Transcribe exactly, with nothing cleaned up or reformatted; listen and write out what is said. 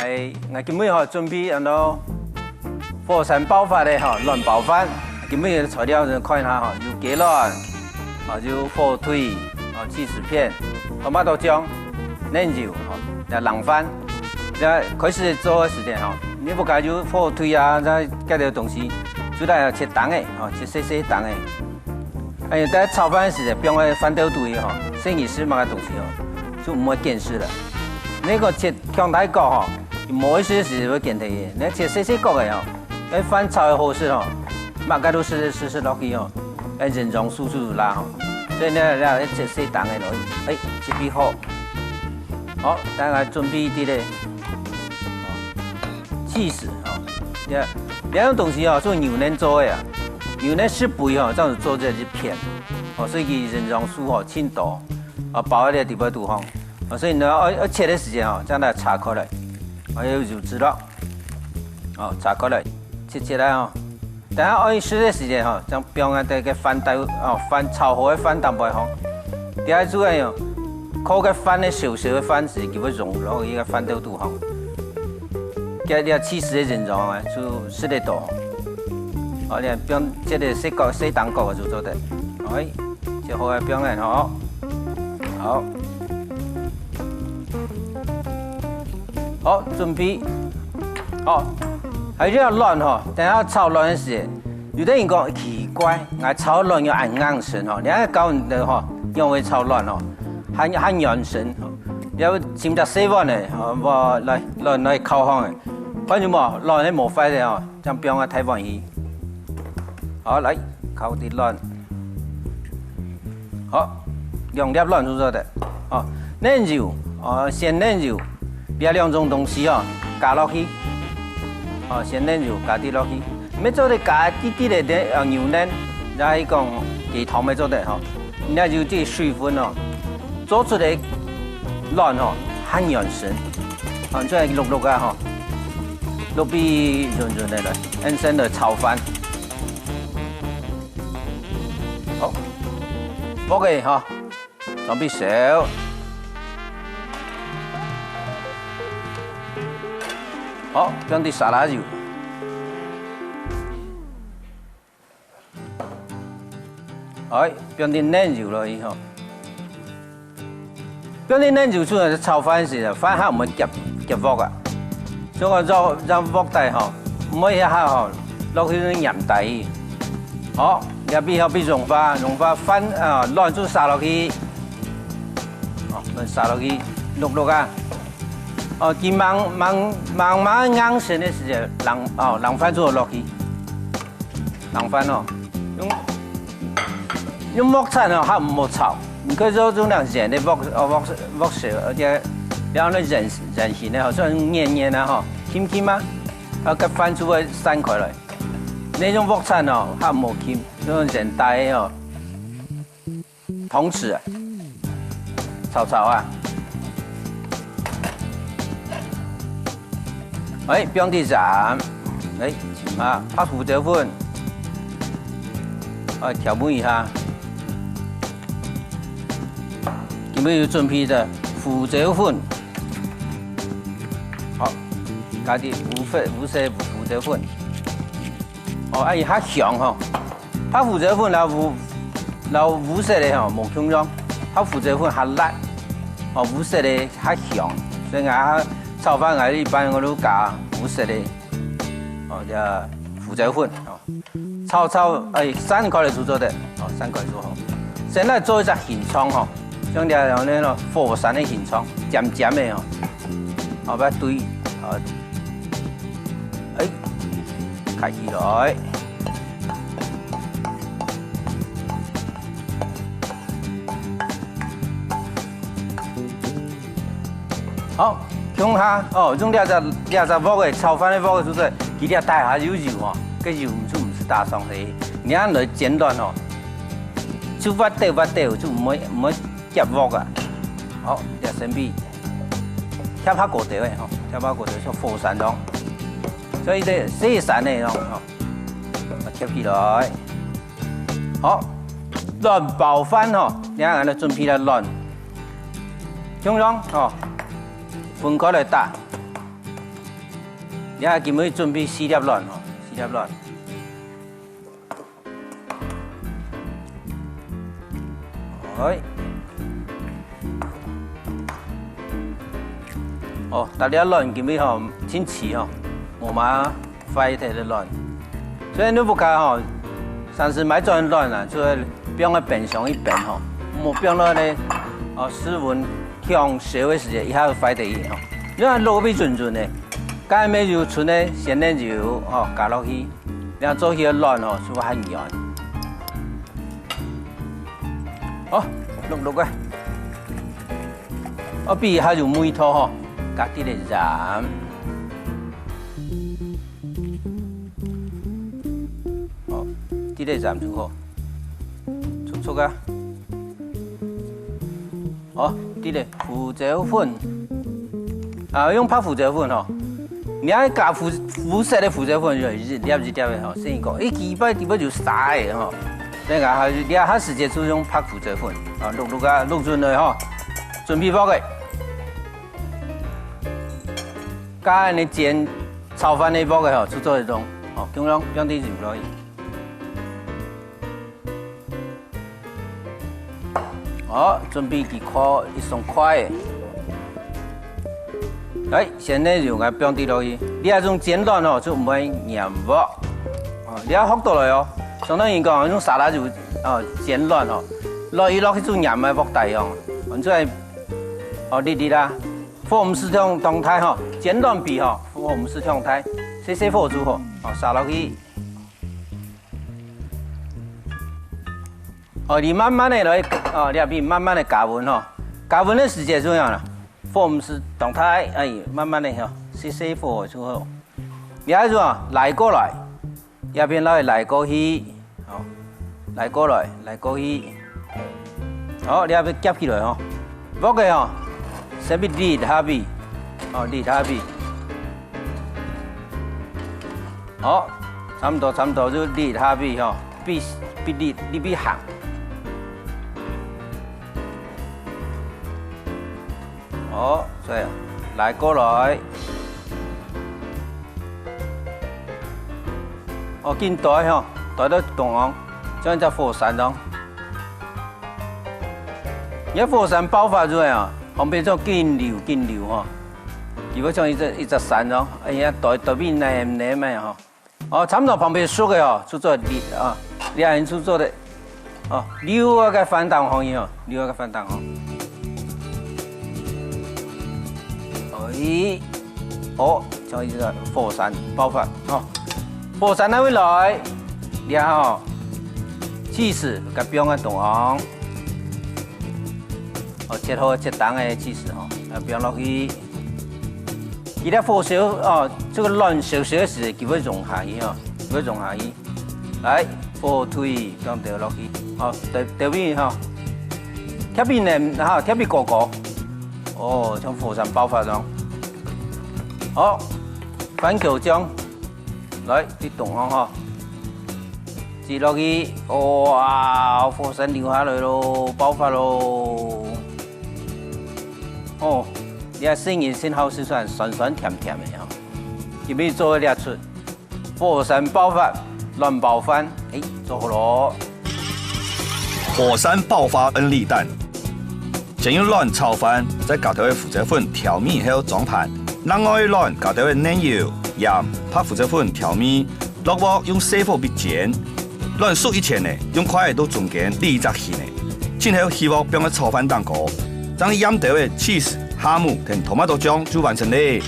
哎，𠊎今晡日吼準備安到火山爆發个吼卵包飯。今晡日个材料就看一下吼，有雞卵，吼有火腿，吼起司片，tomato醬，奶油，吼，也冷飯。這開始做个時間吼，你屋下有火腿啊，這該兜東西，就來切丁个，吼，切細細丁个。 哎呀，在炒飯个時節，放个飯兜肚裡吼，細義式麼个東西吼，就毋會見識了。你个切強大角吼，無意思个時節會見忒个。你切細細角个吼，該飯炒个好勢吼，麼个都食食食落去吼，該營養素素啦吼。所以呢，要切細丁个落去，哎，準備好。好，大家準備一滴嘞。起司吼，這這種東西吼，係牛奶做个啊，牛奶十倍吼，這樣子做這一片。 哦，所以佢營養素吼盡多，啊，包在這底背肚吼。哦，所以呢，愛愛切个時間吼，將佢拆開來，哦，要有油脂咯，哦，拆開來，切切來哦。等下愛食个時間吼，將放在這个飯兜，哦，飯炒好个飯頂背吼。第二就愛用，靠个飯个燒燒个飯時，佢會溶落去个飯兜肚吼。該這起司个營養啊，就食得到。哦，你放切个細角、細丁角就做得。哎。 切好个放下吼。好，好，準備。好，還有這卵吼，等下炒卵个時，有个人講奇怪，𠊎炒卵要恁硬身吼，你愛教人兜吼，仰會炒卵吼，還還軟身吼，你愛尋隻細碗个吼，無來卵來烤放个，看有無？卵係無壞个吼。 將放到大碗去。好，來，敲滴卵。好，兩粒卵就做得。好，奶油，哦，鮮奶油，這兩種東西哦，加落去。哦，鮮奶油加滴落去，乜做得加滴滴个，呃，牛奶，也係講雞湯乜做得吼。 你看有這水分哦，做出來卵吼，還軟身，啊，做得摝摝啊吼，摝比軟軟个來，恁先來炒飯。好，鑊仔吼，準備燒。好，放滴沙拉油。 哎，放滴奶油落去吼。放滴奶油出來炒飯時啊，飯較毋會澀澀鑊啊。所以講做做鑊底吼，毋好一下吼，落去黏底去。好，這邊好比融化，融化飯啊，卵就撒落去。哦，卵撒落去，摝摝啊。哦，佢吂吂吂吂硬身个時節，冷哦冷飯就落去。 冷飯哦，用用鑊鏟哦，較毋好炒。你可以說用兩圓个鑊哦鑊鑊手，而且然後呢圓圓形个，好像圓圓啊吼，輕輕啊，啊，該飯就會散開來。你用鑊鏟哦，較毋好輕，用圓大个哦。 湯匙啊，炒炒啊。哎，放滴鹽，哎，啊，白胡椒粉，哎，調味一下。今晡日有準備个胡椒粉，好，加滴烏色烏色胡椒粉，哦，哎，較香吼。 白胡椒粉摎烏摎烏色个吼無共樣，白胡椒粉較辣，哦，烏色个較香，所以𠊎炒飯𠊎一般𠊎都加烏色个，哦，這胡椒粉哦，炒炒，哎，散開來就做得，哦，散開來就好。先來做一隻形狀吼，像這樣个火山个形狀，尖尖个吼，後尾對，哦，哎，開起來。 好，共下哦，用這隻這隻鑊仔，炒飯个鑊仔，就係佢這底下有油吼，該油就毋使打上去。你恁來煎卵吼，就滑溜滑溜，就毋會毋會澀鑊啊。好，這先比，疊下高頭个吼，疊下高頭像火山樣，所以這細山个樣吼，疊起來。 好，卵包飯吼，你看，恁樣準備个卵，共樣吼，分開來打。你看今日準備四粒卵吼，四粒卵。哎。哦，大家卵今日吼，真齊吼，無嘛壞忒个卵。所以你屋下吼，上次買轉卵啊，就愛放在冰箱一邊吼，莫放到咧，哦，室溫強燒个時節，一下就壞忒去吼。你看落去準準个，該咩油，純个鮮奶油吼，加落去。 這樣做起个卵吼，就較軟。好，淥淥个。哦，比較有味道吼，加滴仔鹽。好，滴仔鹽就好，速速啊。 哦，對咧，胡椒粉。啊，用白胡椒粉吼。你愛加烏，烏色个胡椒粉，就一粒一粒个吼，先講，一幾擺底背就沙个吼。等下，你下時節就用白胡椒粉，啊，淥淥啊，淥準了吼，準備鑊个。加恁樣煎炒飯个鑊个吼，就做得用，吼，共樣放滴油落去。 好，準備幾塊，一雙筷仔。來，鮮奶油愛放滴落去，你這種煎卵吼，就毋會黏鑊。哦，你愛學到來哦。相當於講，用沙拉油，哦，煎卵吼，落一落去就黏在鑊底哦。你就愛，哦，你你啦，火毋使忒，忒大吼，煎卵皮吼，火毋使忒大，細細火就好，哦，撒落去。 哦，你慢慢个來，哦，你愛慢慢个加溫吼。加溫个時節就恁樣啦，火毋使當大，哎，慢慢个吼，細細火就好。你愛做啊，拉過來，這片來拉過去，好，拉過來，拉過去。好，你愛夾起來吼。鑊个吼，先別㧒下去，哦，㧒下去。 好，差毋多，差毋多就㧒下去吼，比，比㧒，你比行。好，所以拉過來。哦，緊㧡吼，㧡到中央，將隻火山咯。你个火山爆發出來啊，旁邊就緊流，緊流吼。 佢會像一隻，一隻山哦，哎呀，對，對面黏黏个吼。哦，差毋多旁邊熟个哦，就做溜啊，這樣就做得，哦，溜啊个翻當行哦，溜啊个翻當行。哎，哦，像一個火山爆發哦，火山哪位來？這吼，起司个放个中央。 哦，切好切丁个起司吼，啊，放落去。佢个火燒哦，這個卵燒燒个時，佢會溶下去吼，佢會溶下去。來，火腿放倒落去，哦，倒，倒入去吼，貼一黏，哈，貼一高高。哦，像火山爆發樣。好，番茄醬。 來，你動看吼。擠落去，哇，火山流下來咯，爆發咯。哦，這細人先好食酸，酸酸甜甜个吼。今日做个這出火山爆發卵包飯，哎，做好咯。 火山爆發恩利蛋。先用卵炒飯，再加兜仔胡椒粉調味後裝盤，另外个卵加兜仔奶油、鹽、白胡椒粉調味，落鑊用細火必煎。卵熟以前呢，用筷仔到中間理一隻形呢，盡後起鑊放个炒飯頂高，正去掞兜仔cheese、哈姆同tomato醬就完成咧。